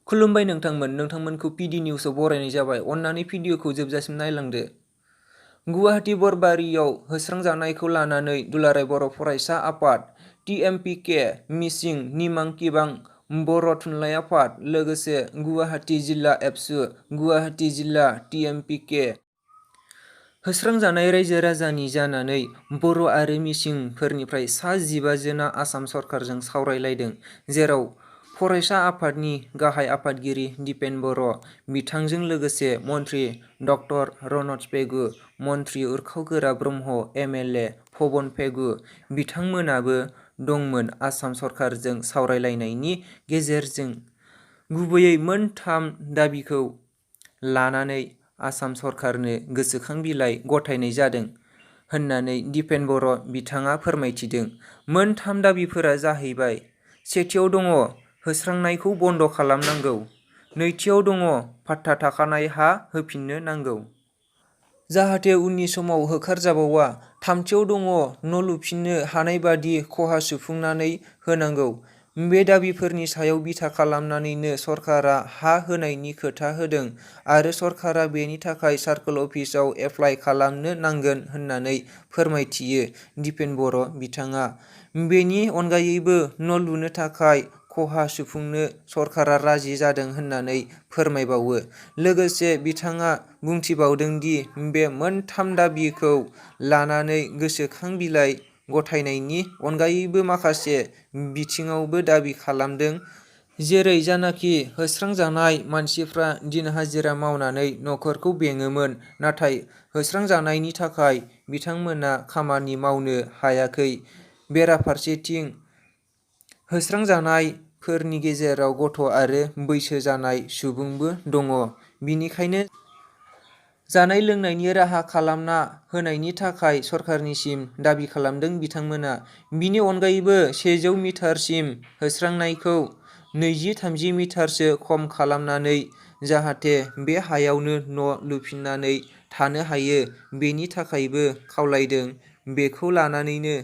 खुलुमबाय नोंथांमोनखौ पीडी निउसआव बरायनाय जाबाय। अन्नानै भिडिअखौ जोबजासिम नायलांदो। गुवाहाटी बरबारियाव होस्रांजानायखौ लानानै दुलाराय बर' फरायसा आफाद, TMPK, मिसिं, निमां किबां, बर' थुनलाइ आफाद, लोगोसे गुवाहाटी जिल्ला एबसु, गुवाहाटी जिल्ला TMPK होस्रांजानाय रायजो राजानि जानानै बर' आरो मिसिंफोरनिफ्राय सा 15 जोना आसाम सरकारजों सावरायलायदों, जेराव फरायसा आफादनि गाहाय आफादगिरि दिपेन बर', बिथांजों लोगोसे मन्त्रि डक्टर रनज पेगु, मन्त्रि उरखावगोरा ब्रह्म MLA पवन पेगु बिथांमोनाबो दंमोन। आसाम सरकारजों सावरायलायनायनि गेजेरजों गुबैयै मोनथाम दाबिखौ लानानै आसाम सरकारनो गोसोखां बिलाइ गथायनाय जादों होननानै दिपेन बर' बिथाङा फोरमायथिदों। मोनथाम दाबिफोरा जाहैबाय, सेथियाव दङ होस्रांनायखौ बन्द' खालामनांगौ, नैथियाव दङ पाट्टा थाखानाय हा होफिननो नांगौ, जाहाथे उननि समाव होखारजाबावा, थामथियाव दङ न' लुफिननो हानायबादि खहा सुफुंनानै होनांगौ। बे दाबिफोरनि सायाव बिथा खालामनानैनो सरकारा हा होनायनि खोथा होदों आरो सरकारा बेनि थाखाय सार्कोल अफिसाव एप्लाइ खालामनो नांगोन होननानै फोरमायथियो दिपेन बर' बिथाङा। बेनि अनगायैबो न' लुनो थाखाय खहा सुफुंनो सरकारा राजि जादों होननानै फोरमायबावो। लोगोसे बिथाङा बुंथिबावदोंदि बे मोनथाम दाबिखौ लानानै गोसोखां बिलाइ गथायनायनि अनगायैबो माखासे बिथिङावबो दाबि खालामदों, जेरै जानाखि होस्रांजानाय मानसिफ्रा दिन हाजिरा मावनानै न'खरखौ बेङोमोन, नाथाय होस्रांजानायनि थाखाय बिथांमोना खामानि मावनो हायाखै। बेराफारसेथिं होस्रांजानायफोरनि गेजेराव गथ' आरो बैसो जानाय सुबुंबो दङ। बिनिखायनो जानाय लोंनायनि राहा खालामना होनायनि थाखाय सरकारनिसिम दाबि खालामदों बिथांमोना। बिनि अनगायैबो 100 मिटारसिम होस्रांनायखौ 20-30 मिटारसो खम खालामनानै जाहाथे बे हायावनो न' लुफिननानै थानो हायो, बेनि थाखायबो खावलायदों। बेखौ लानानैनो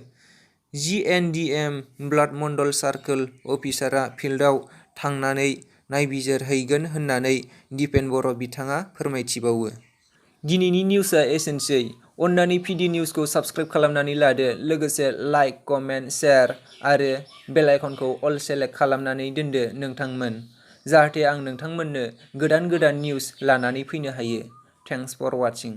GNDM ब्लक मण्डल सार्कोल अफिसारआ फिल्डआव थांनानै नायबिजिरहैगोन होननानै दिपेन बर' बिथाङा फोरमायथिबावो। दिनैनि निउसआ एसेनोसै। अन्नानै पीडी निउसखौ साबस्क्राइब खालामनानै लादो, लोगोसे लाइक, कमेन्ट, शेयार आरो बेल आइकनखौ अल सेलेक्ट खालामनानै दोनदो नोंथांमोन, जाहाथे आं नोंथांमोननो गोदान निउस लानानै फैनो हायो। Thanks for वाचिं।